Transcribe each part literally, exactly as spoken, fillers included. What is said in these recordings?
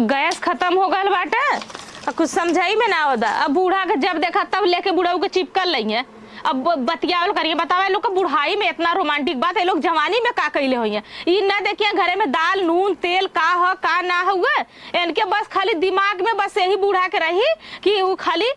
गैस खतम हो गल बाटे, आ कुछ समझाई में ना आवत। अब बूढ़ा के जब देखा तब लेके बुढ़ऊ के चिपकल रही है। अब ब-, बतियावल करिए, बतावा, ये लोग के बुढ़ाई में इतना रोमांटिक बात, ये लोग जवानी में का कइले होइए? ई ना देखिए घरे में दाल, नून, तेल का ह, का ना हुए। इनके बस खाली दिमाग में बस यही बूढ़ा के रही कि उ खाली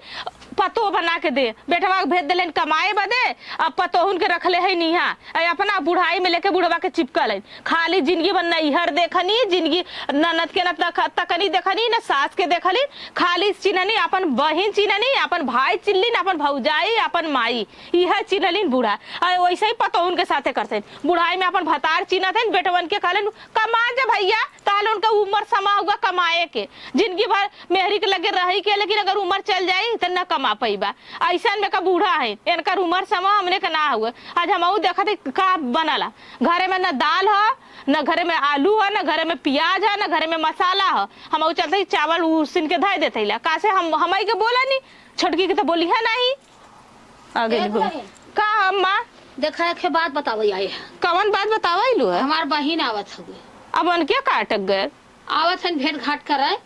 पतोह बना के दे, बेटवा के भेज देलेन कमाए बदे, अब पतोहुन के रखले है निहा, आ अपना बुढ़ाई में लेके बुढ़वा के चिपकल है। खाली जिंदगी भर नैहर देखनी, जिंदगी ननद के ना तक-, तकनी देखनी, ना सास के देखली, खाली चिन्हनी, अपन बहिन चिन्हनी, अपन भाई चिन्हलिन, अपन भौजाई, अपन माई, इहे चिन्हलिन बूढ़ा। आ वैसे ही पतोहुन के साथे करते, बुढ़ाई में अपन भतार चिन्हत है, बेटवन के कहलन, "कमा जा भैया, ताहले उनका उम्र समा हुआ कमाए के, जिंदगी भर मेहरी के लगे रही के, लेकिन अगर उम्र चल जाई त न कमा पइबा।" ऐसन में का बूढ़ा है, इनकर उम्र समा हमने के ना हुए। आज हमहू देखत है का बनाला, घरे में न दाल ह, न घरे में आलू ह, न घरे में प्याज ह, न घरे में मसाला ह। हमहू चलते ही चावल उसिन के धइ देते ला, का से हम, हमई के बोला नहीं, छोटकी के तो बोली है नहीं। आ गइल ए हो। बहिन। का अम्मा? देखा, एक ठे बात बतावे आई है। कवन बात बतावे आइलू है? हमार बहिन आवत हउए। अब उनके का अटक गए? आवत हन भेंट घाट करे।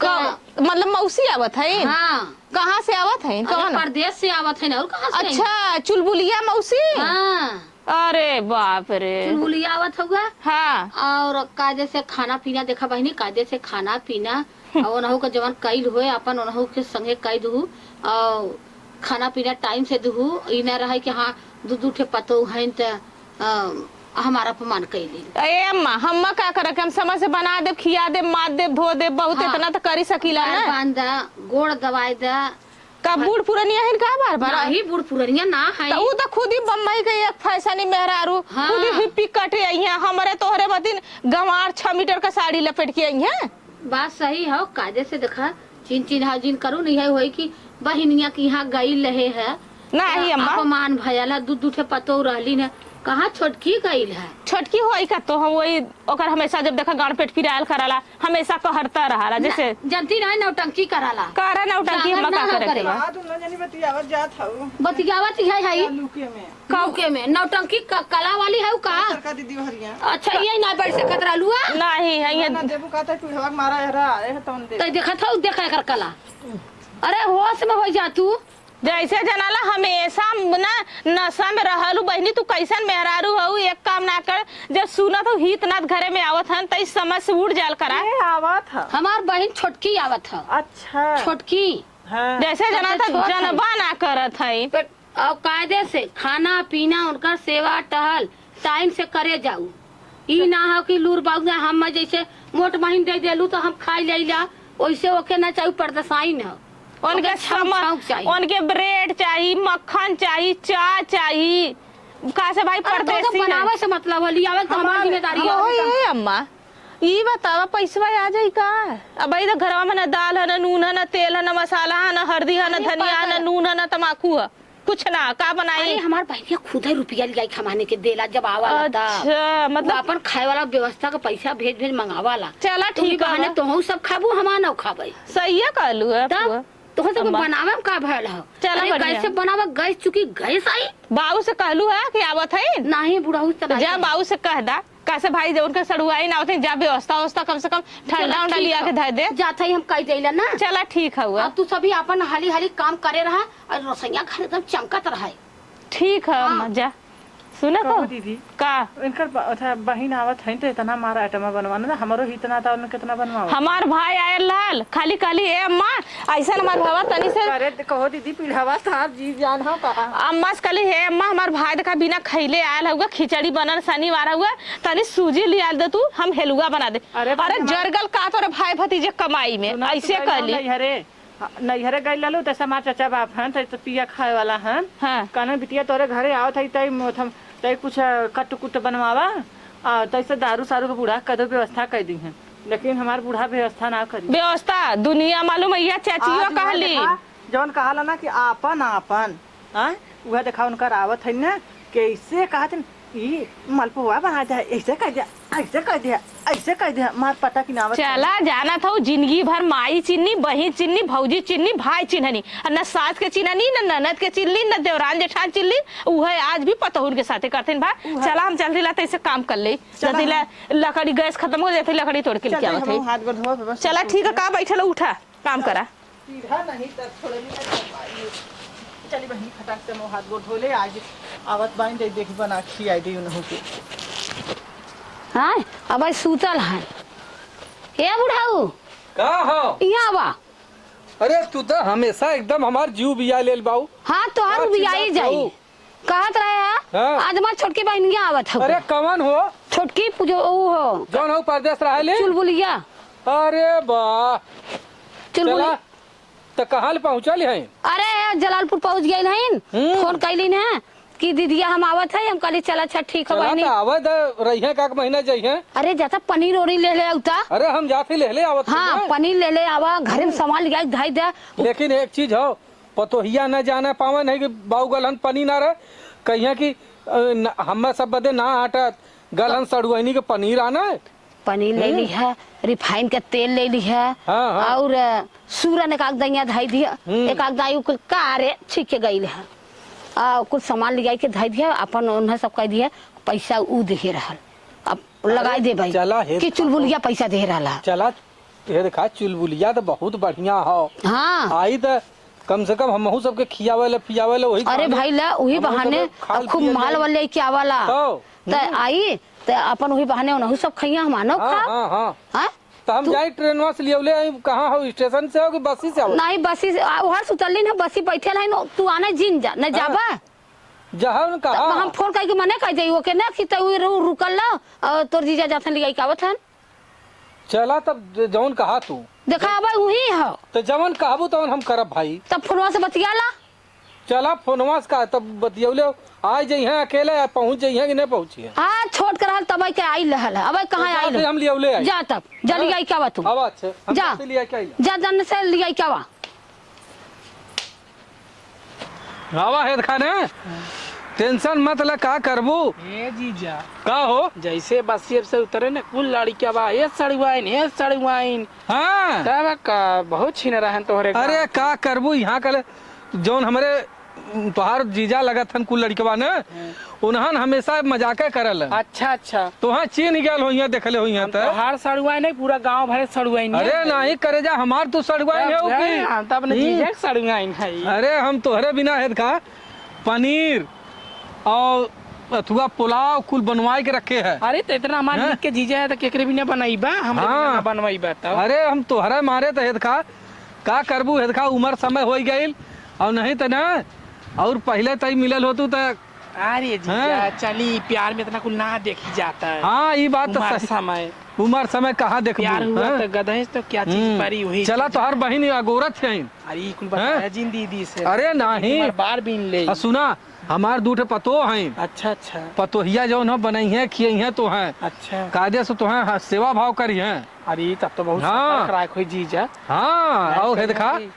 क-, हाँ। मतलब मौसी आवत है? हाँ। कहाँ से आवत है? अरे, कवन? परदेस से आवत है ना, और कहाँ से आई? अच्छा, चुलबुलिया मौसी? हाँ। अरे बाप रे। चुलबुलिया आवत हउआ। हाँ। और कायदे से खाना पीना, देखा बहिनी, कायदे से खाना पीना, और ओनहु के जवन कइल होए, अपन ओनहु के संगे कइ दुहु, और खाना पीना टाइम से दुहु, ई ना रहे कि हाँ, दू दू ठे पतोह हइन त, अ, हमार अपमान कइली। ए अम्मा, हम्मा का करे के? हम समय से बना देब, खिया देब, माज देब, धो देब, बहुत हाँ। इतना त करी सकीला पैर ना। बांध द, गोड़ दबाए द, का बूढ़ पुरनिया हइन का बार बार? नाही, बूढ़ पुरनिया ना है। त ऊ त खुद ही बम्बई के एक फैशनी मेहरारू, हाँ। खुद ही हिप्पी कटे आई हैं, हमरे तोहरे मतिन गंवार छह मीटर का साड़ी लपेट के आई हैं। बात सही है, कायदे से देखा, चिन चिन हाजिन करू नहीं है, होई कि बहिनिया के यहाँ गई रहे है। नाही अम्मा। अपमान भयल है, दू दू ठे पतोह रहली न, कहाँ छोटकी गइल है? छोटकी होई का तो हम वही, ओकर हमेशा जब देखा गाड़ पेट पिरायल कराला, हमेशा कहरता रहाला, ना, जैसे जनती नहीं, नौटंकी कराला। करा नौटंकी, जांगर अम्मा ना का हो करे करे। के बा? हाँ, दुनो जनी बतियावत जात हऊ। बतियावत ही है, है। लुके में। का? लुके में। नौटंकी क-, कला वाली है का? सरका दीदी हरिया। अच्छा, ये ना बैठ सकत रहलू है? नहीं, है ये। ना देबू का तो पीढ़वा के मारा है रा, ए तौन दे। तो देखत हऊ, देखा एकर कला। अरे होश में हो जा तू। जैसे जनाला हमेशा ना नशा में रहलू बहिनी, तू कैसन मेहरारू हऊ, एक काम ना कर, जब सुनत हऊ हित नात घरे में आवत हन, त ई समझ से उड़ जाल करा। के आवत ह? हमार बहिन छोटकी आवत ह। अच्छा। छोटकी। हाँ। जैसे सबसे जनाता छोट है। जनबा ना करत है। तो, और कायदे से खाना पीना उनकर सेवा टहल टाइम से करे जाऊ। ई ना हो कि लूर बाऊ ना हम जैसे मोट महीन दे देलू तो हम खाई लेला, वैसे ओके ना चाही, परदेसाइन ह। उनके ओके छौंक, सम-, छौंक चाही। उनके ब्रेड चाही, मक्खन चाही, चाह चाही। का से भाई अरे, तो परदेसी है। बनावे से मतलब है, लियावे तो हमार हमार, जिम्मेदारी है। हमार ओए, ए अम्मा, ई बतावा, पैसवा आ जाई का? अब भाई, तो घरवा में ना दाल है, ना नून है, ना तेल है, ना मसाला है, ना हरदी है, ना अरे, धनिया है, ना पैसा नून है, ना तमाकू है, कुछ ना, का बनाई? अरे, हमार बहिनिया खुदे रुपया लियाई कमाने के देला, जब आवाला तब। अच्छा, मतलब वो अपन खाए वाला व्यवस्था का पैसा भेज भेज मंगावाला। चला, तो ई ठीक है बहाने बा। तोहू सब खाबू, हमार ना खाबे। सही है कहलू है तब फुआ। तोहर सब अम्मा। बनावे में का भयल है? चला, अरे, बढ़िया। गैस से बनावे, गैस चूंकि गैस आई। बाऊ से कहलू है कि आवत है? नहीं, बुढ़ऊ से तो नहीं जा, कहलू। बाऊ से कह दा। कैसे भाई, जब उनके सड़ुआई ना होते, जा व्यवस्था, व्यवस्था कम से कम ठंडा चला, उंडा ठीक लिया है। के धर दे। जात है, हम कह देला ना। चला, ठीक है हुआ। अब तू सभी अपन हाली हाली काम करे रहा और रसोईया घर एकदम चमकत रहे। ठीक है, हाँ। अम्मा, जा। सुने कहो को? दीदी। का? इनकर ब-, अच्छा, बहिन आवत है तो इतना मारा आइटमा बनवाना ना, हमरो ही इतना था, उन्हें कितना बनवाओ? हमार भाई आयल रहल, खाली कहली, "ए अम्मा, ऐसन हमार भवा तनी से।" अरे, कहो दीदी, पीढ़ावा साहब जी जान हो का? अम्मा से कहली, "हे अम्मा, हमार भाई देखा बिना खैले आयल हउआ, खिचड़ी बनल शनिवार हउआ, तनी सूजी लियाल दे तू, हम हेलुआ बना दे।" अरे, अरे, बढ़िया। जरगल का तोरे भाई भतीजे कमाई में, सुना, तू ऐसे गइल कहली। नैहरे, हाँ, नैहरे गइल रहलू, त हमार चचा बाप हन, त, त पिया खाए वाला हन। हाँ। कहन, "बिटिया, तोरे घरे आवत हई, तई मोथम, तई कुछ कट कुट बनवावा, आ तई से दारू सारू के बूढ़ा कदो व्यवस्था कर दी हन।" लेकिन हमार बूढ़ा व्यवस्था ना करी। व्यवस्था दुनिया मालूम है, यह चाचियो आज उहे कहली। देखा, जौन कहाला ना कि आपन, आपन, हाँ, उहे देखा उनकर आवत है ना, कैसे कहत हन, "ई मलपुआ बना दे, ऐसे कर दे, ऐसे कर दे।" ऐसे कह दे, मार पटा की नावत चला, जानत हऊ, जिंदगी भर माई चिन्हनी, बहिन चिन्हनी, भौजी चिन्हनी, भाई चिन्हनी, आ न सास के चिन्हनी, न ननद के चिन्हनी, न देवरान जेठान चिन्हनी। उहे आज भी पतोहुन के साथे करथिन भा। उहे। चला, हम जल्दी ला तैसे काम कर ले। चला। जल्दी ला, लकड़ी, गैस खतम हो जात है, लकड़ी तोड़ के चल, लेके आवत हम है। हाथ गोड़ धोब, बस चला, तू ठीक है, उठा। का बैठल, उठा, काम करा। सीधा नहीं त थोड़े मिनट में पाई। चली बहिनी, फटाक से मुँह हाथ गोड़ धो ले, आज आवत बाइन, दे देखी बना खियाई दे उनहु के। हाँ, अब सूतल है। ए बुढ़ऊ, का हो? यहाँ आवा। अरे तू तो हमेशा एकदम हमार जीव बिया लेल बाऊ। हाँ, तोहार का बियाई चिल्लात जाई। हऊ? कहत रहे है, हाँ। आज हमार छोटकी बहिनिया आवत हउ। अरे कवन हो? छोटकी पुजो ऊ हो। जौन हो परदेस रहे ले? चुलबुलिया। अरे बा। चुलबुलिया। चला, त कहाँ ले पहुँचल हैं? अरे जलालपुर पहुँच गइल हइन। हम्म। फोन कइलिन है कि दीदिया हम आवत है, हम कहली चला अच्छा ठीक है चला बहिनी। त आवे द, रहिए का महीना जइहे। अरे जाता पनीर ओरी ले ले आउता। अरे हम जाते ले ले आवत हाँ, हइये। पनीर ले ले आवा, घरे में हम्म। सामान लिया धाई दे। लेकिन एक चीज हो, पतोहिया न जाने पावे नहीं कि बाऊ गलहन पनीर ना रहे, कहिया कि, अ, न, हम्मे सब बदे ना आटत, गलहन सड़ुआइनी के पनीर आना है। पनीर ले हम्म। ली है, रिफाइन के तेल ले ली है, हाँ, हाँ। और, अ, सूरन एक आध दइया धई दिया, हम्म। एक आध दाई कुल कारे छीके गइल है। आ, कुछ सामान लियाई के धई दिया, अपन उन्हें सब कह दिया, पैसा ऊ देहे रहल। अब लगाई अरे, दे भाई चला हे कि चुलबुलिया पैसा दे रहला। चला, ये देखा, चुलबुलिया तो बहुत बढ़िया हो। हाँ। आई तो कम से कम हमहू सबके खियावे ले, पियावे ले, वही अरे बहाने भाई ला, वही हमहू बहाने सबके खाल अब खूब पियल माल जाई। वाले के आवाला। तो, त हम्म। आई, त अपन वही बहाने उनहू सब खइया, हम आनो हाँ, खा। हाँ, हाँ। हाँ? तो हम तू जाई ट्रेनवा से लियवले आई, कहाँ हो, स्टेशन से हो कि बसी से हो? नहीं, बसी से, आ, उहर सुतलिन है, बसी बैठल है, न, तू आने जिन जा, न हाँ। जाबा? जहाँ न तब कहा। हम फोन करके मने कह जाई, ओके ना कि तू रु-, रुकल ला, और तोर जीजा जाथन लियाई के आवत हन। चला तब ज-, जौन कहा तू। देखा, अब उही हो। तो जवन कहबू तवन हम करब भाई। तब फोनवा से बतिया ला। चला फोनवा से का, तब बतियौले आ जइहें अकेले, आ पहुँच जइहें कि नहीं पहुँचिहें। हाँ, छोट के रहल तब के आई लहल है। अब कहाँ तो जा आई से ले? हम लियौले आई। जा तब, जा हाँ? लियाई के आवा तू। अब अच्छा, हम जा। कैसे लिया के आई? जा जन से लियाई के आवा। आवा है खाने। हाँ। टेंशन मत ले, का करबू? ए जीजा। का हो? जैसे बसियब से उतरे न, कुल लड़किया बा, "ए सड़ुआइन, ए सड़ुआइन।" हाँ। तब का, बहुत छीन रहन तोहरे गाँव अरे, के। का करबू, यहाँ का ले, जौन हमरे, तोहार जीजा लगत हन कुल लड़कवा न, हाँ। उन्हन हमेशा मजाके करल। अच्छा, अच्छा। तोहा चीन्ह गयल होइहें, देखले होइहें हम त। तोहार सड़ुआइन नहीं, पूरा गाँव भरे सड़ुआइन अरे है। नहीं, करेजा हमार तू सड़ुआइन तब है है, कि? हम तब न हम्म। जीजा के सड़ुआइन है। अरे, हम तोहरे बिना है का? पनीर और अथुआ पुलाव कुल बनवाए के रखे है। अरे, तो इतना हमार हैं? नीक के जीजा है, तो केकरे बिना बनइबा? हमरे बिना हाँ। ना बनवाइबा तब। अरे, हम तोहरे मारे तो है का? का करबू, हेदखा उमर समय होइ गइल, और नहीं त ना, और पहिले तई मिलल होतू त। अरे जीजा, हाँ? चली, प्यार में इतना कुल ना देखी जाता है। हाँ, ई बात तो उमर सही। समय। उमर समय कहाँ देखबू, प्यार हुआ हाँ? तो गदहे से तो क्या चीज हम्म। परी हुई चला, चीज। तोहार बहिन अगोरत है। अरे, ई कुल बताया हाँ? जिन दीदी से। अरे, नहीं। हमार बार बीन ले। आ, सुना, हमार दू ठे पतोह हैं। अच्छा, अच्छा। पतोहिया जौन हो, बनइहें, खियइहें तोहें। अच्छा। कायदे से तोहें, हाँ, सेवा भाव करिहें। अरे, तब तो बहुत हाँ। सतर्क राख होई जीजा। हाँ, नहीं और है करिहें देखा, कि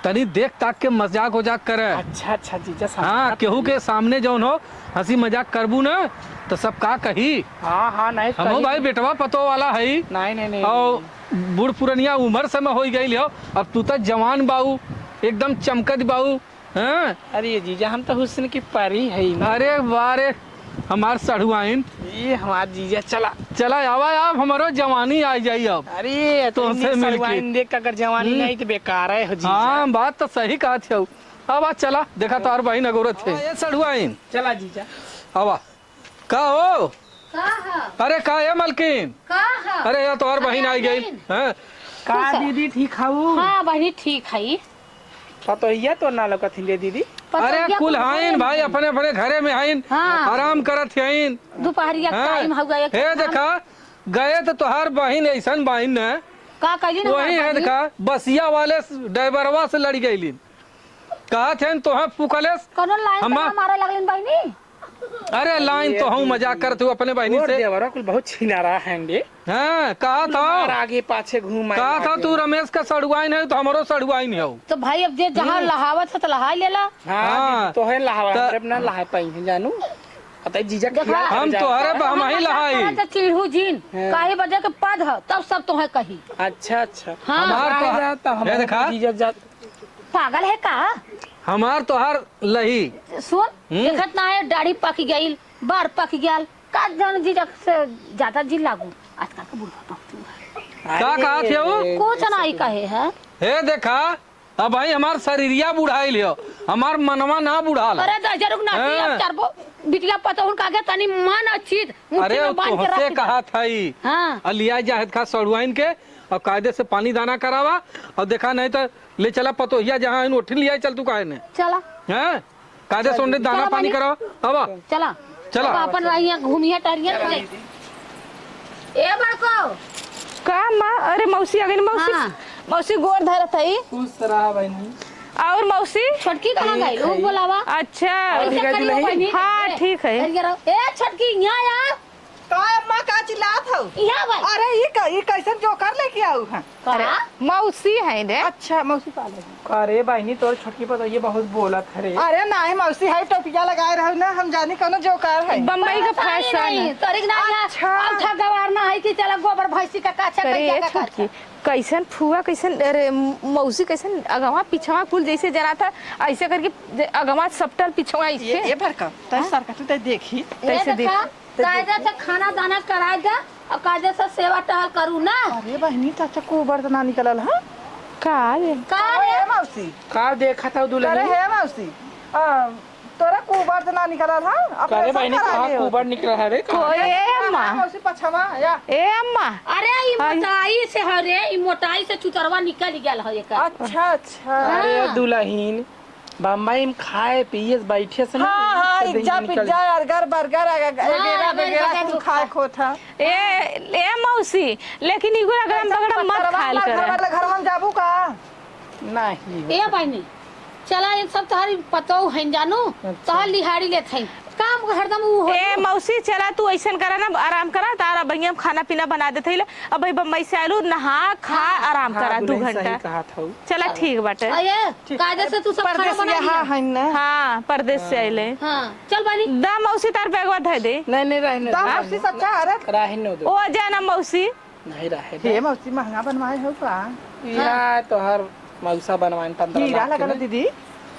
तनी देख ताक के मजाक उजाक करे। अच्छा, अच्छा, जीजा, समझा हाँ, केहू तनी। के सामने जौन हो, हँसी मजाक करबू न, तो सब का कही? हाँ, हाँ, नहीं, हमहू कही भाई नहीं। बेटवा पतोह वाला है। नहीं, नहीं, नहीं, और नहीं। बूढ़ पुरनिया उमर समय होइ गइल हो, अब तू तो जवान बाऊ, एकदम चमकत बाऊ, हाँ? अरे जीजा, हम तो हुस्न की परी है ही ना। अरे वाह रे, हमार सढ़ुआइन। ये हमार जीजा, चला। चला, आवा, आवा, हमरो जवानी आ जाई अब। अरे, तो तोहसे इतनी मिलके। सढ़ुआइन देख के अगर जवानी हम्म। नहीं तो बेकार है हो जीजा। हाँ, बात तो सही कहत हऊ। आवा, चला, देखा तोहार बहिन अगोरत है। हाँ, ये सढ़ुआइन। चला जीजा। आवा। का हो? का ह? अरे का ए मलकिन? का ह? अरे यार तोहार बहिन आई गई। हैं? का दीदी ठीक हऊ? हाँ बहिनी ठीक हई। पतोहिया तो ना लौकत हिंदे दीदी। अरे कुल हाइन भाई, अपने अपने घरे में हाइन, हाँ। आराम करत हाइन। दोपहरिया टाइम हो गया। हे देखा, गए तो तोहार बहिन ऐसन बहिन न। का कइली ना वही है देखा, बसिया वाले ड्राइवरवा से लड़ी गईली। कहा थे तोहे फूकलेस। कोनो लाइन हमा- मारे लगलिन बहिनी। अरे लाइन तो हम मजाक करत हूँ अपने बहिनी से। देवरा कुल बहुत छिनारा है रे। हाँ, कहा था। आगे पाछे घूम आए कहा था तू रमेश का सड़ुआइन है तो हमरो सड़ुआइन है। तो भाई अब जे जहाँ हम्म। लहावत है तो लहाई लेला। हाँ, हाँ। दीदी, तोहे लहावा, त- हमरे ना लहा पाई है जानू। पता है जीजा देखा, खियाल हम जाता तोहरे है। पे हम ही लहाई। तो चिढ़ू जीन, हाँ। काहे बदे के पद ह, तब सब तोहे कही। अच्छा, अच्छा। हाँ। हमार तो, तो हम ये देखा। जीजा जात पागल है का? हमार तोहार लही। सुन, हम्म। देखत ना है, दाढ़ी पक गइल, बार पक गइल, का जान जीजा से ज्यादा जी लागू। आजकल का बूढ़ा पक तू है। का अरे, कहत है वो? कुछ नहीं कहे है। हे देखा, अब भाई हमार शरीरिया बुढ़ाइल हो, हमार मनवा ना बुढ़ाल। अरे दहिजर रुक ना, हाँ। अब चार बो बिटिया पतोहुन का आगे तनी मन आ चीज मुट्ठी अरे में बांध के तोहसे रख दे। कहा था ई। हाँ। आ लिया जाहिद खा सड़ुआइन के, और कायदे से पानी दाना करावा, और देखा नहीं तो ले चला पतोहिया जहाँ है, उठी लिया चल तू काहे ने। चला। हैं? कायदे से उन्हें दाना चला पानी बानी। करावा। अब चला। चला। अब अपन रहिया घूमिया टहरिया ना जाई। ए बड़को। का माँ? अरे मौसी आ गई, मौसी। हाँ। मौसी गोर धरत है। खुश रहा बहनी। और मौसी? छोटकी कहाँ गई? ठीक है। वो बोलावा। अच्छा। कैसे ठीक है करियो दुल्हन? बहनी? हाँ, ए, ठीक है। ए, ये रहो। ए, छोटकी, यहाँ आ। का अम्मा, का चिल्लात हौ? यहाँ भाई। अरे, ई क-, ई कैसन जोकर लेके आऊ हैं? का? अरे, मौसी है रे। अच्छा, मौसी पाले हैं। अरे बहिनी, तोर छोटकी पतोहिया बहुत बोलत है रे। अरे नाही, मौसी है, टोपिया लगाए रहू ना, हम जानी कौनो जोकर है। बम्बई का पता ही फैशन नहीं, है। तोरी के ना यहाँ अच्छा। औंठा गवार ना है कि चला गोबर भैंसी का काछा अरे करिया का छोटकी, काछा। कैसन फुआ, कैसन, अरे मौसी, कैसन अगवा पिछवा कुल जैसे जना था, ऐसे करके जे अगवा सपटल पिछवा ये, ऐसे। ये भर का, तै हाँ? सर का तू तै देखी। ये कैसे देखा? देखी? कायदे से खाना दाना कराए दे और कायदे से सेवा टहल करू ना। अरे बहिनी, चाचा गोबर तो ना निकलल है। का रे? का रे? ए मौसी। का देखत हौ दुल्हन? अरे हे मौसी, आ, तोरा गोबर तो ना निकलल है? करे ऑपरेशन बहिनी, करा कहाँ ले हो। गोबर निकल है रे? कहाँ? कोई, ए अम्मा। मौसी पछवा, या। ए अम्मा। अरे ई हाय। मोटाई से है रे, ई मोटाई से चुतरवा निकल गया है एकर। अच्छा, अच्छा। अरे हाँ। दुल्हन, बम्बई में खाए पिए से बैठे से ना, हाँ, हाँ, एक दिन इज्जा निकल पिज्जा, अर्गर बर्गर, अग-, हाँ, अगेरा अगेरा बगेरा कुल कुल खाए खा। खोत है। ए, ए मौसी, लेकिन इगो अगड़म बगड़म मत खायल कर। घरवा में जाबू का? नहीं। ए बहिनी, चला, इन सब तोहरी पतोह हैं जानू, अच्छा। तोहर लिहाड़ी लेत हैं। काम हरदम ऊ हो। ए मौसी, चला तू ऐसन करा ना, आराम करा, तारा बहिया हम खाना पीना बना देत हई। अब भाई बम्बई से आलू, नहा खा, हाँ। आराम हाँ, करा दू दुल्हन सही घंटा। कहत हौ। चला, ठीक बाटे। आ, ये, ठीक। कायदे से तू सब खाना परदेसिया बना लिया। हाँ, है ना? हाँ, परदेस से हाँ। आइले। हाँ, चल बानी। दा मौसी तार बैगवा धै दे। नहीं, नहीं, रहने दा दो। मौसी सच्चा, अरे। रहने दो। ओ जाना मौसी। नहीं रहे हे दे। मौसी महंगा बनवाए हो का? या हाँ। तोहर मौसा बनवाइन पंद्रह हीरा लाख लगल के। दीदी।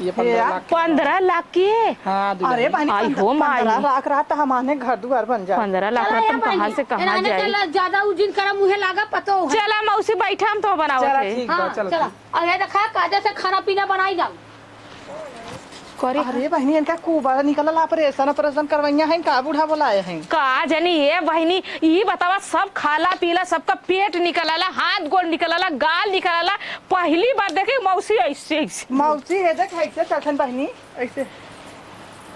ये पंद्रह हीरा। लाख के। पंद्रह लाख के? हाँ, दुल्हन। अरे बहिनी, आई पंद्रह, हो माई। पंद्रह लाख रहत त हमारे घर दुआर बन जात। पंद्रह लाख चला रहत ये हम कहाँ बहिनी, से कहाँ एनाने जाए? चला, ज्यादा उजिन करा मुहे लागा पतो है। चला मौसी बैठा, हम तो बनावत चला है। ठीक बा, हाँ, चला चला। ठीक। अब ये देखा, कायदे से खाना पीना बनाई जाओ। करे अरे बहिनी, इनका कुबर निकलल, ऑपरेशन, ऑपरेशन करवैया हैं का, बूढ़ा बोलाए हैं? का जानी ये बहिनी, ई बतावा, सब खाला पीला, सबका पेट निकलला, हाथ गोड़ निकलला, गाल निकलला। पहली बार देखे मौसी ऐसे, ऐसे। मौसी, ये देख, ऐसे चलथन बहिनी, ऐसे,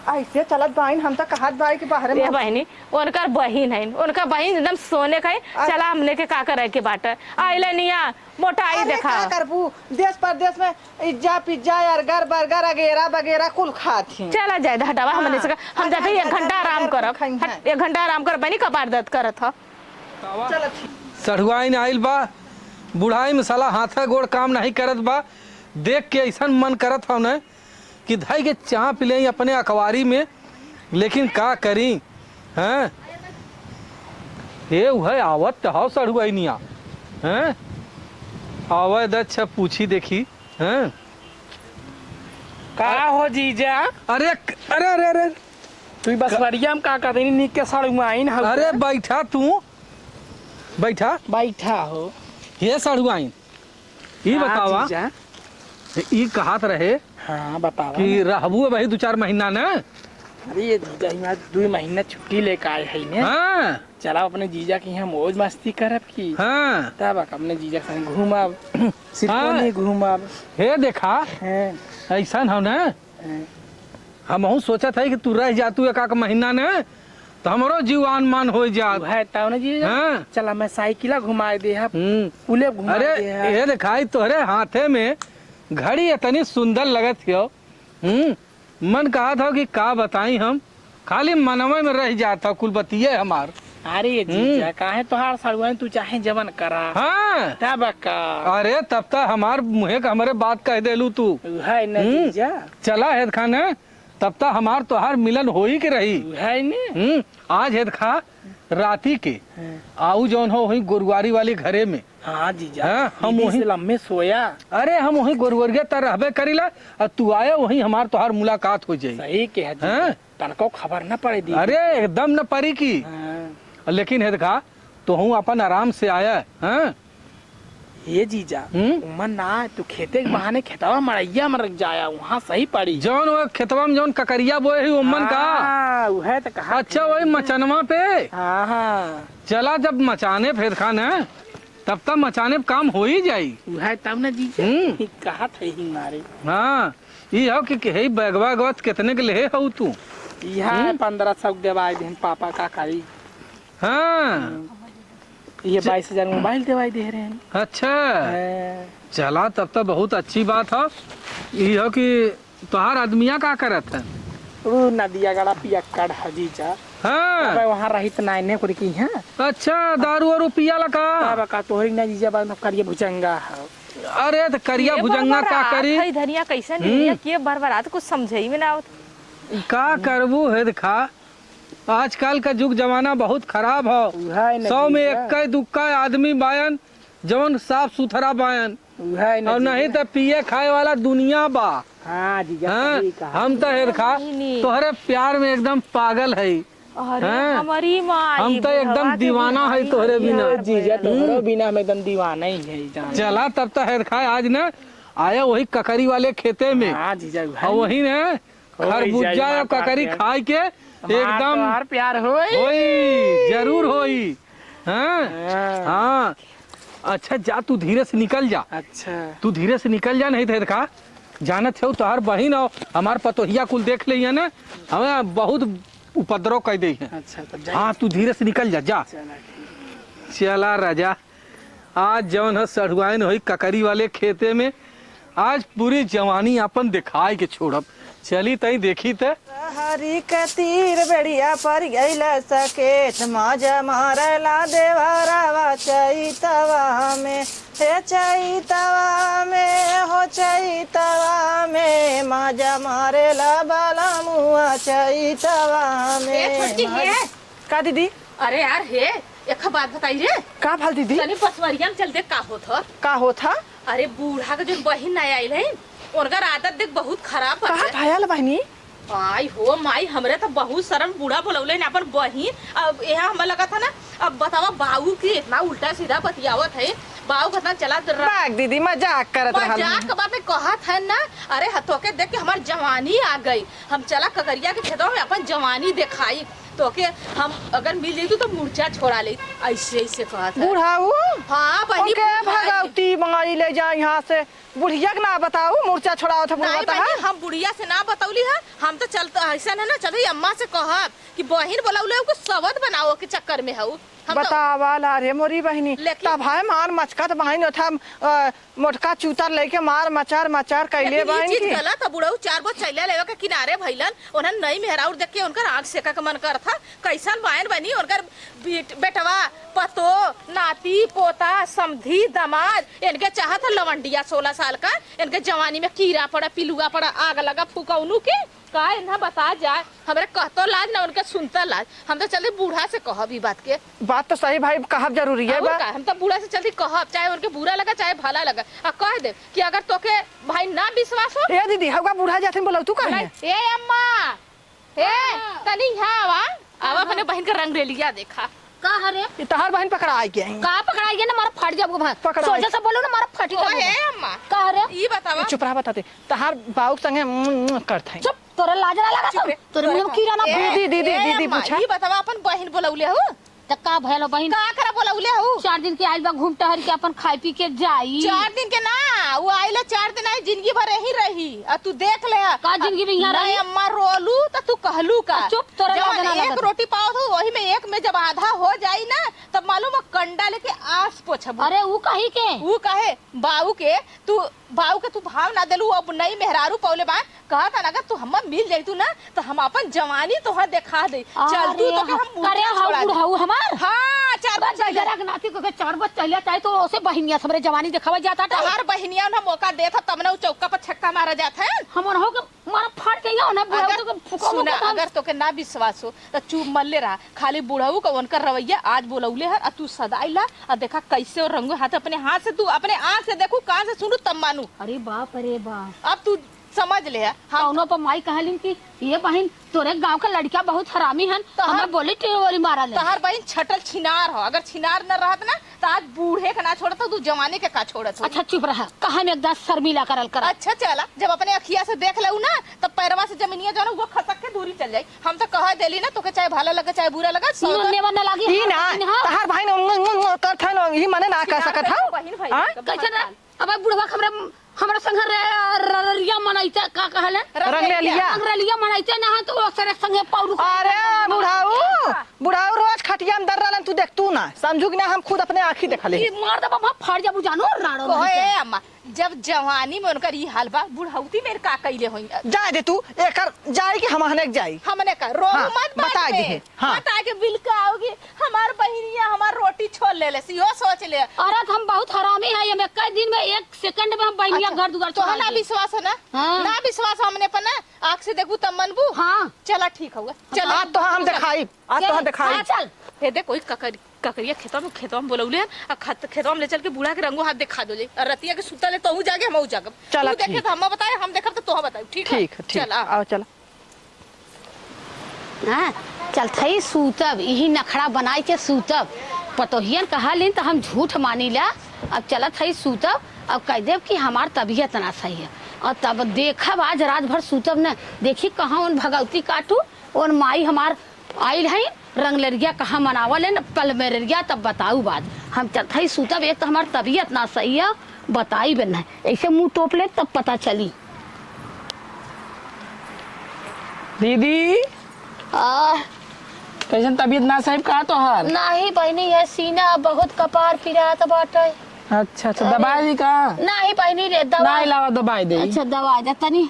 ऐसे चलत बाइन। हम तो कहत बाई कि बाहरे ये मौसी। बहिनी, उनकर बहिन है, उनका बहिन एकदम सोने का है। अच्छा। चला, हमने के का करे के बाटे, आइले निया, मोटाई अरे, देखा। का करबू, देश परदेश में इज्जा पिज्जा, अर्गर बर्गर, अगेरा बगेरा कुल खात ही। चला जाए, हटावा, हाँ। हमने से, हम जाते ही एक घंटा आराम करब। हट, एक घंटा आराम करब, बनी कपार दर्द करत ह। चला ठीक। सढ़ुआइन आइल बा, बुढ़ाई में साला हाथे गोड़ काम नहीं करत बा। देख के ऐसन मन करत हौ न कि धई के चाँप लेई अपने अकवारी में, लेकिन का करी, हैं? हे उहे आवत त हौ सढ़ुआइनिया, हैं? आवे द, अच्छा पूछी देखी, हैं? का हो जीजा? अरे, अरे, अरे, अरे। तू ई बसवरिया में का कर देनी, निक के सड़ुआइन हौ। अरे, बैठा तू, बैठा। बैठा हो। हे सड़ुआइन, ई हाँ, बतावा, जीजा। ई कहत रहे हाँ, बतावा कि ना। रहबू भाई दू चार महीना ना। अरे, ये जीजा, हियाँ दुई महीना छुट्टी लेके आए है ने। हाँ। चला अपने जीजा के यहाँ मौज मस्ती करब की। हाँ। तब अपने जीजा के संग घूमब, सिरकोनी हाँ। घूमब। हे देखा, हाँ। ऐसन हौ ना, हाँ। हमहूँ सोचत है कि तू रह जा तू एक आध महीना ने, तो हमरो जीव आन मान हो जात। उहे तौ ना जीजा। हाँ। चला मैं साइकिला घुमाए देहब, हम्म। पुले घुमाए अरे, देहब। ये देखाई तोहरे हाथे में घड़ी इतनी सुंदर लगत हो। हम्म। मन कहत हौ कि का बताई हम, खाली मनवे में रह जात हौ कुल बतिये हमार। अरे हम्म। जीजा, काहे तोहार सड़ुआइन, तू चाहे जवन करा। हाँ। तब का? अरे तब त हमार मुँहे का हमरे बात कह देलू तू। उहे न हम्म। जीजा। चला हेद खाने, तब त हमार तोहार मिलन होई के रही। है ने? हम्म, आज हेदखा राती के हाँ। आऊ जौन हो वही गोरुआरी वाली घरे में। हाँ जीजा, हाँ, हम दीदी वही से लम्बे सोया। अरे, हम वही गोरुआरिया तर रहबे करीला, और तू आया वही हमार तोहार मुलाकात हो जाई। सही कहा जीजा। हाँ? तनको खबर न पड़े दीदी। अरे, एकदम न पड़ी की। हाँ। लेकिन हेदखा, तोहू अपन आराम से आया, हाँ? ए जीजा, हम्म? उमन ना, तू खेते के बहाने खेतवा मड़ैया में रख जाया, वहाँ सही पड़ी। जौन वो खेतवा में जौन ककरिया बोए ही, उमन का? हाँ, उहे त कहा अच्छा, वही मचानवा पे? हाँ, हाँ। चला, जब मचाने पे हेदखा न, तब तक मचाने पे काम हो ही जाई। उहे तब न जीजा, हम्म। कहत है ही मारे। हाँ, ई हो कि, कि हे बैगवा गवा कितने के लेहे हो तू? इहा हम्म? पन्द्रह सौ के देवाई देहन पापा, का करी? हाँ। हम्म। ये बाईस हजार मोबाइल देवाई दे रहे हैं। अच्छा। हाँ। चला, तब तो बहुत अच्छी बात है। ये हो कि तोहार आदमिया का करत है? ऊ नदिया गड़ा पियक्कड़ है जीजा। हाँ। अब वहाँ रहित नाइने कुछ की है। अच्छा, दारू वारू पियाला का? तब का तोहरी ना जीजा, बाद में करिए भुजंगा है। अरे, तो करिया के भुजंगा का बरबरात करी? है धनिया, कैसन हम्म। धनिया के बरबरात, कुछ समझे ही में ना आवत। का करबू हेदखा, आजकल का जुग जमाना बहुत खराब हौ। उहे न सौ में जीजा। एक्का दुक्का आदमी बायन, जौन साफ सुथरा बायन। उहे न और नहीं जीजा। त पिए खाए वाला दुनिया बा। हाँ जीजा, हाँ? सही कहा। हम त हेरखा नहीं, नहीं। तोहरे प्यार में एकदम पागल है। अरे, हाँ? हमारी माई हम त एकदम बुढ़वा के दीवाना है बुढ़ाई तोहरे में बिना। प्यार जीजा, भयल। तोहरो हम्म। बिना हम एकदम दीवाना ही है, जान। चला, तब त हेरखा आज न आया वही ककरी वाले खेते में। हाँ जीजा, उहे और न। वही न होई खरबूजा जाई और माता ककरी प्यार। खाए के हमार एकदम तोहार प्यार होई। होई, जरूर होई। हाँ? हाँ। हाँ। अच्छा, जा, तू धीरे से निकल जा। अच्छा। तू धीरे से निकल जा, नहीं तो देखा, जानत हो, तोहार बहिन और हमार पतोहिया कुल देख लेइहैं ना, हमें बहुत उपद्रव कर देइहैं। अच्छा, तब जाइए। हाँ, तू धीरे से निकल जा, जा। चला, ठीक। चला राजा। आज जौन ह सढ़ुआइन होई ककरी वाले खेते में, आज पूरी जवानी आपन देखाइ के छोड़ब। चली तई देखी त। हरी के तीर बेड़िया पर गइल सकेत, माजा मारेला देवरवा चैतवा में, हे चैतवा में, हो चैतवा में, माजा मारेला बलमुआ चैतवा में। ए छोटकी, माज- हे। का दीदी? अरे यार, हे, एक बात बताई रे। का भल दीदी? तनी पसवरिया में चल देख का होत ह। का होत ह? अरे, बूढ़ा के जौन बहिन ना आइल है, उनकर आदत देख बहुत खराब बा। का भयल बहिनी? आई हो माई, हमरे त बहुत शरम, बूढ़ा बोलौले न अपन बहिन। अब यहाँ हमें लगा था ना, अब बतावा, बाऊ की इतना उल्टा सीधा बतियावत है, बाऊ कितना चला रहा। बाग दीदी, मजाक करत रहल मजाक हन। बात कहत है ना। अरे, ह-, तोके देख के हमार जवानी आ गई, हम चला ककरिया के खेतवा में अपन जवानी देखाई। तोके हम अगर मिल जइतू तो मुर्चा छोड़ा लेत, ऐसे, ऐसे कहत है। बुढ़ाऊ? हाँ, बहिनी, उनके बुढ़ाई। भगवती माई ले जा यहाँ से। बुढ़िया के ना बताऊ, मुर्चा छोड़ावत है बुढ़वा नहीं, तहार। बहिनी, हम बुढ़िया से ना बतौली है, हम तो चलत ऐसन है ना, चली अम्मा से कहब कि बहिन बोलौले हो, कुछ सवत बनाओ के चक्कर में हऊ। हम तो बतावा ला रे मोरी बहिनी, लेकिन तब है मार मचकत बहिन ओथा, अ, मोटका चूतर लेके मार मचार मचार कैले लेकिन ई बाइन चीज की। गलत है, बुढ़ऊ चार गो चैला लेवे के किनारे भइलन, उन्हन नई मेहरारू देख के उनकर आँख सेका के मन करत ह। कैसन बायन बनी उनकर बेट-, बेटवा, पतो, नाती, पोता, समधी, दमाद, इनके चाहत ह लवंडिया सोलह साल का, इनके जवानी में कीड़ा पड़ा, पिलुआ पड़ा, आग लगा फूका उनू के। का इन्हा बता जाए, हमरे कहतो लाज ना उनके सुनता लाज। हम तो चले बूढ़ा से कहब ई बात के। बात तो सही भाई, कहब जरूरी है और बा। का, हम तो बूढ़ा से चलती कहब, चाहे उनके बुरा लगा, चाहे भला लगा, आ कह दे कि अगर तोके भाई ना विश्वास हो। ए दीदी, हउका बूढ़ा जाथिन बोलौतू काहे? ए अम्मा, ए, हाँ। तनी यहाँ आवा, आवा हाँ, अपने हाँ। बहिन के रंगरेलिया देखा। का हरे? ई तहार बहिन पकड़ाइ गई। का पकड़ाइ गई ना, मारा फट जाबो भाई। पकड़ाइ। सोझा से बोलो ना, मारा फटी जाबो। ए अम्मा। का हरे? ई बतावा। ए, चुप रहा, बताते। तहार बाऊ के संगे, उम, उम, करत है। चुप, तोरा लाज ना लगा चुप तो? रे, तोरे मुंह में कीड़ा ना ए, भरे। दीदी, दीदी, ए दीदी, अम्मा, पूछा। ई बतावा, अपन बहिन बोलौले हो? त का भयल हो बहिन? का करे बोलौले हो? चार दिन के आइल बा, घूम टहर के अपन खाई पी के जाई। चार दिन के ना, वो आइल है चार दिन, आई जिंदगी भर यहीं रही। आ तू देख ले। का जिंदगी में यहाँ नहीं, रही? अम्मा रोलू त तू कहलू का? चुप, तोरा जवन लाज ना एक लगत। रोटी पावत हो, वही में एक में जब आधा हो जाई ना, तब मालूम है कंडा लेके आस पोछबू। अरे ऊ कही के? ऊ कहे बाऊ के, तू बाऊ के तू भाव ना देलू, अब नई मेहरारू पौले बा, कहत हन, अगर तू हम्मा मिल जइतू ना, त हम आपन जवानी तोहर देखा दे। अरे चल तू, तोके हम, हम करे मुर्चा हऊ छोड़ा दे। बुढ़ऊ हमार? हाँ, चार बज बज गइल। जरा नाती को के चार बज चलिया चाहे तो ओसे बहिनिया से हमरे जवानी देखावा जाता था। तोहार बहिनिया ना मौका देत ह, तब ना उ चौका पर छक्का मारा जात है। हम उनहु के मारा फाड़ के यहाँ उन्हें बुढ़ऊ अगर, तो के फुको सुना, मुको तो अगर तोके ना विश्वास हो, तो चुप मल्ले रहा। खाली बुढ़ऊ का उनकर रवैया आज बोलौले है, आ तू सदाई ला, आ देखा कैसे और रंगू हाथ अपने हाथ से, तू अपने आँख से देखू, कान से सुनू, तब मानू। अरे बाप रे बाप। अब तू समझ ले, हम कौनो पर माई कहलिन कि ये बहिन, तोरे गाँव का लड़का बहुत हरामी हन, तोहर हमें बोली टिवरी मारा ले। तोहर बहिन छटल छिनार हो, अगर छिनार न रहत ना, तो आज बूढ़े के ना छोड़त, तू जवाने के का छोड़त हो? अच्छा, चुप रहा, कहा में एक दाँत शर्मिला करल कर। अच्छा, चला, जब अपने अखिया से देख लेऊ ना, तब पैरवा से जमीनिया जो ना, वो खसक के दूरी चल जाई। हम तो कह देली ना, तोके चाहे भला लगे, चाहे बुरा लगे, ई सौदा नेवा न लागी, ई हम ना, बहिन, हाँ। तहार भाई ने उंग, उंग, उंग करत है ना, ई मने ना कह सकत है। बहिन भाई हाँ? के कैसे ना? अब बुढ़वा हमरा, हमरा संग रे, र-, ररिया मनैते, का कहले? रंगरेलिया। रंगरेलिया मनैते ना, तो ओकरे संगे पौरू अरे, बुढ़ाऊ, बुढ़ाऊ रोज खटिया में दर रहलन, तू देख तू ना, समझू कि ना, हम खुद अपने आँखी देखले। ई मार देबा, हम फाड़ जाबू, जानो, राड़ो कहो, नहीं ए अम्मा, जब जवानी में उनकर ई हाल बा, बुढ़ौती में का कइले होई? जाए दे तू, एकर जाए कि हमहने के जाई। हमने का, रो हाँ, मत बाद बता में। दे, हाँ। मत आके बिलकाओगी, हमार बहिनिया हमार रोटी छोड़ लेले, इहो सोच ले। अरे, हम बहुत हरामी है, ये में कई दिन में एक सेकंड में हम बहिनिया अच्छा, घर दुआर तोहरा छोड़ा ना दी। विश्वास हो ना? हाँ। ना विश्वास हमने पर ना, आँख से देखबू तब मनबू? हाँ। चला ठीक हुआ, चला। आज तो हम चल। देखाई, आज तो हम चल, देखाई। हाँ, चल। हे देख, कोई ककरी, ककरिया खेतवा में, खेतवा में बोलौले हन, आ खत-, खेतवा में ले चल के बूढ़ा के रंगो हाथ देखा दो जाई। और रतिया के सुतल है, तोहू जागे, हमहू जागब। चला, तू देखे ठीक। तो हम बताए, हम देखब तो तोह बताई, ठीक है? ठीक है, ठीक। चल, आ। आओ, चला। हाँ, चलत हई सूतब, इही नखड़ा बनाई के सूतब। पतोहियन कहलिन त हम झूठ मानी ला। अब चलत हई सूतब, अब कह देब कि हमार तबियत ना सही है। और तब देखब आज रात भर सूतब न, देखी कहाँ उन भगौती काटू, उन माई हमार आइल है, रंगलेरिया कहाँ मनावल है न, पलमेरिया तब बताऊ बात। हम चलत हई सूतब, एक तो हमार तबियत ना सही है, बताई बे नहीं, ऐसे मुँह तोप ले तब पता चली। दीदी, आ, कैसन तबीयत ना साहिब का तोहार? नाही बहिनी, ये सीना बहुत कपार पिरात बाटे। अच्छा, अच्छा, अरे। दवाई दी का? नाही बहिनी रे, दवाई। नाही लावा, दवाई दे। अच्छा, दवाई दे तनी।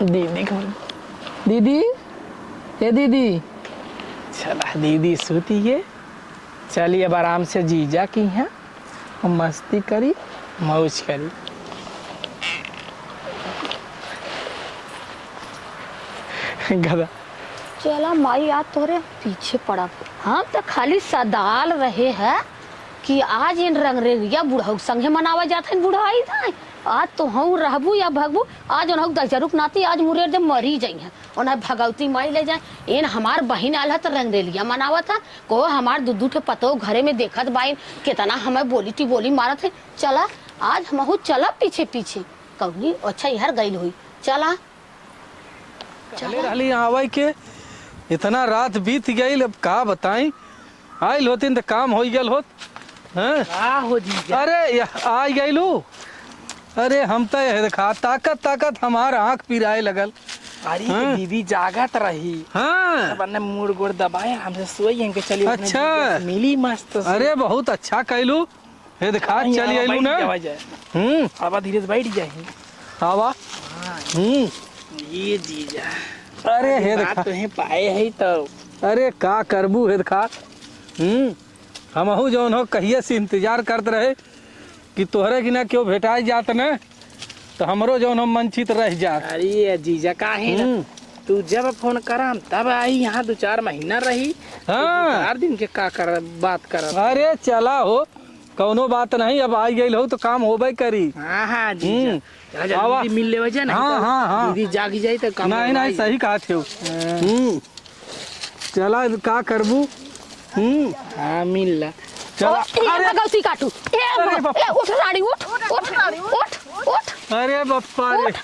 दीदी कौन? दीदी, ए दीदी। चला, दीदी सूती है। चली अब आराम से जीजा की यहाँ मस्ती करी, मौज करी। गधा। चला माई, आज तोहरे पीछे पड़ब। हम तो खाली सदाल रहे है कि आज इन रंगरेलिया बुढ़ऊ संगे मनावा जात है, बुढ़ाई दाई। आज तोहू रहबू या भगबू, आज उनहू दहिजरू के नाती आज मुरेर जब मरी जइहैं। उन्हें भगवती माई ले जाए। एन हमार बहिन आल ह त रंगरेलिया मनावत ह। को हमार दू दू ठे पतोह घरे में देखत बाइन, केतना हमें बोली टिबोली मारत है। चला, आज हमहू चलब पीछे पीछे। कौनी अच्छा इहर गइल होई। चला। कहले रहली आवे के, इतना रात बीत गइल, अब का बताई। आइल होतिन त काम होइ गइल होत। हैं? का हो जीजा? अरे, यह, आइ गइलू? अरे, हम त यह देखा, ताकत, ताकत हमार आँख पिराए लगल। अरे, हाँ? दीदी जागत रही। हाँ। तब अन्ने मूड़ गोड़ दबाए, हमसे सोई, इनके चली अपने अच्छा। दीदी से मिली मस्त से। अरे, बहुत अच्छा कइलू। हे देखा, हाँ, चली आवा, आइलू बैठ ना। जावा जाए। हम्म। आवा, धीरे से बैठ जाए। आवा। हाँ। हम्म। ये जीजा। अरे, हे बात देखा। तोहे पाए है तो। अरे, का करबू, हे देखा। हम्म। हमहू जौन हो कहिए से इंतजार करत रहे कि तोहरे की ना केहू भेटाई जात न, तो हमरो जौन हो मन चित रह जात। अरे जीजा, काहे ना? हम्म। तू जब फोन कराम, तब आई, यहाँ दो चार महीना रही। हाँ। तो दो चार दिन के का कर, बात करब? अरे चला हो, कौनो बात नहीं, अब आई गइल हो तो काम होबे करी। हाँ, हाँ, जीजा। हम्म। चला, जल्दी आवा। मिल लेवे जा, नहीं हाँ, तो हाँ, हाँ। दीदी जागी जाई तो काम नहीं, नहीं, होई। सही कहत हो। हाँ। हम्म। चला, का करबू? हम्म। हाँ, मिल ला। चला। ओ, ए, अरे। भगवती काटू। ए, अरे बाप। ए, उठ रानी, उठ, उठ, उठ, उठ। अरे बप्पा रे। उठ।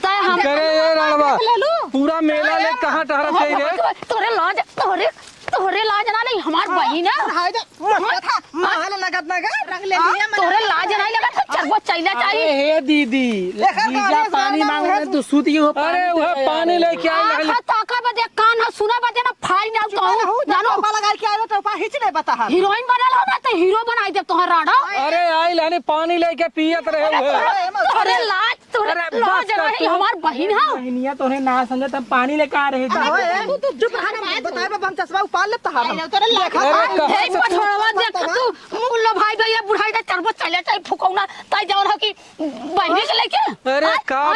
तय हम करे ये राड़वा। ले लू। पूरा मेला ले कहाँ टहरत है रे? तोरे लाज, तोरे, तोरे लाज ना नहीं, हमार बहिन है। हाय जा, मत, मत, महल लगत ना गा। रंग ले लिया हाँ, तोरे लाज नहीं लगत है, चल वो चला जाई। अरे हे दीदी, देखा जीजा पानी पानी मांग मांग रहे, तू सूत गई हो, अरे पानी वह दे पानी यार। लेके आई आँख लगल। ताका बदे कान है, सुना बदे ना, फाड़ जाऊ तो हूँ, जानो। टोपा लगा के आयो, टोपा हिच नहीं बता है। हीरोइन बनल हो ना, तो हीरो बनाई दे तोहर राड़ा। अरे आई लाने पानी लेके पियत रहे हुए। अरे, तोरे लाज, तोरे अरे, लाज बस कर नहीं, तू। हमार बहिन है। बहिनिया तोहे ना समझे, तब पानी लेके आ रहे थे। अरे, तू, तू चुप रहा ना, बताए बा, हम चश्मा उपाड़ लेता है। अरे, तोरे लाज अरे, कहाँ ए, से तू पठोड़वा दे,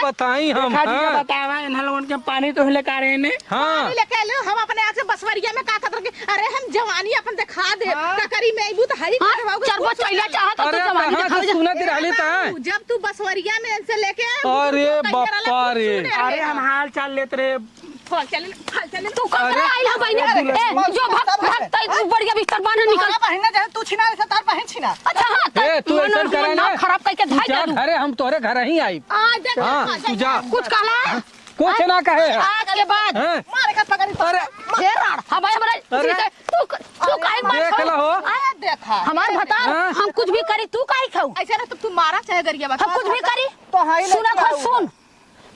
बताई हम, देखा जी, हाँ। बतावा, इन्हन लोगन के पानी तो लेकर आए ने। हाँ। पानी लेके आइले, हम अपने आप से बसवरिया में का खतर के, अरे हम जवानी अपन दिखा दे, हाँ। ककरी में अइबू तो हई हाँ, खतरवाओगे, चरबो कुछ चइला नहीं। चाहत, अरे तो जवानी कहाँ से दिखावे। सुनत रहली तैं? जब तू बसवरिया में इनसे लेके आए, अरे तो कहीं बापा रे। सुने अरे रहे। हम हाल चाल लेत रहे। फल चले, फल चले। तू कब अरे, आइल हो बहिनी? अरे, ए, जो भग, भग, तई तू बढ़िया बिस्तर बांध निकल। तोहरा बहिन ना जाने, तू छिना, ऐसे तार बहिन छिना। अच्छा, हाँ, ए, तू ऐसन करे ना। खराब कइके तू धाई जा दे दू। घरे, हम तोहरे घर ही आइब। आ, देख, हाँ, देख, तू जा। कुछ कहला? कुछ ना कहे है। आज के बाद। हाँ। मारे का पकड़ी। अरे। हे राड़, हमारे, हमारे, अरे। ठीक है, तू, तू काहे मार देख ला हो। आ, देखा। हमार भतार, हाँ। हम कुछ भी करी, तू काहे खाऊ? ऐसे ना, तू, तू मारा चाहे गरिया बता। हम कुछ भी करी। तो हाँ ही सुना, लेके खुद आऊंगा। सुन।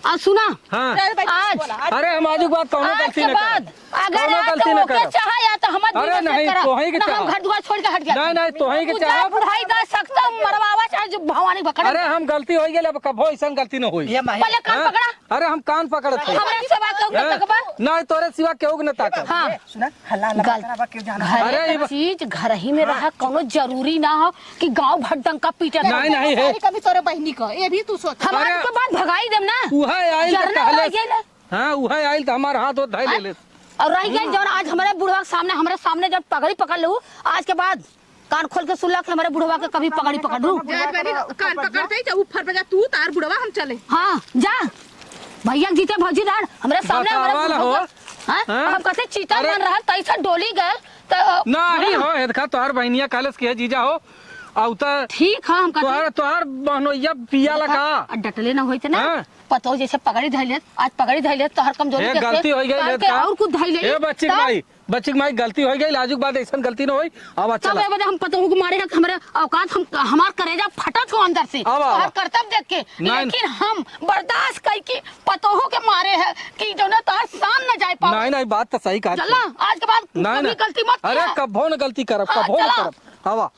आ, सुना। हाँ। चल, बैठ, आज। बोला, आज। अरे, हम आजू के बाद कौनो आज गलती के ना बाद, करब। अगर कौनो आज गलती ना ओके करब। चाहे या तो हम अरे, नहीं, तोहई के ना, हम चाहब। घर दुआर छोड़ के हट जाते। नहीं, नहीं, तोहई के तू जा, चाहब। बुढ़ाई दा सकता, मरवावा चाहे जो भवानी भकड़। अरे, हम गलती होइ गइल, अब कबो ऐसन गलती न होई। ये माही। पहले कान हाँ? पकड़ा। अरे, हम कान पकड़त हई। हमरे सिवा केहू के हाँ? तकबा? नहीं, तोरे सिवा केहू के न ताकब। हाँ। सुना, हल्ला हल्ला गल-, बकरा बा, केहू जाना घर अरे, के ई बा- चीज घर ही में रहा, कौनो जरूरी ना हो कि गांव भर डंका पीटे। नहीं, नहीं, है। सारी कमी तोरे बहिनी क, ये भी तू सोच। हमार अरे, के बाद भगाई देम ना। उहे आइल त जरना कहले, लग गइल। हाँ, उहे आइल त हमार हाथ होत धइ हाँ? लेले। और रह गइल जौन आज हमरे बुढ़वा के सामने, हमरे सामने जब पगड़ी पकड़ लू, आज के बाद कान खोल के सुन ला कि हमरे बुढ़वा के कभी पगड़ी पकड़ लू। जा बहिनी, कान पकड़ते ही जा, ऊपर पे जा, तू तार बुढ़वा हम चले। हाँ, जा। भैया जीते भौजी रहन, हमरे सामने हमरे बतावा ला बुढ़वा हो। के, हाँ? हाँ? हम कहते चीता अरे। मन रहन, तैसे डोली गए, तो नहीं हो, हेदखा तोहार बहिनिया कहलस कि हे जीजा हो, आउ त ठीक है, हम कहते तोहार, तोहार बहनोइया पिया ला का? आ, डटले ना होइत ना। हाँ? पतो जैसे पगड़ी धइले, आज पगड़ी धइले, तोहर कमजोरी ए, देख के गलती होइ गइल, काल के का? और कुछ धइले, ए, बच्ची के तब? माई, बच्ची के माई, गलती होइ गइल, आजू के बाद ऐसन गलती न होई। आवा, तब चला। ए बदे हम पतोहू के मारे है कि हमरे औकात, हम, हमार करेजा फटत हो अंदर से, आवा, आवा। तोहर करतब देख के। नहीं। लेकिन हम बर्दाश्त कई के पतोहू के मारे है कि जौने तोहर शान न जाए पावे। नहीं, नहीं, बात तो सही कहा चला, तू। आज के बाद नहीं, कभी नहीं। गलती मत अरे, किया। कबो न गलती करब, हाँ, कबो न चला। करब। आवा।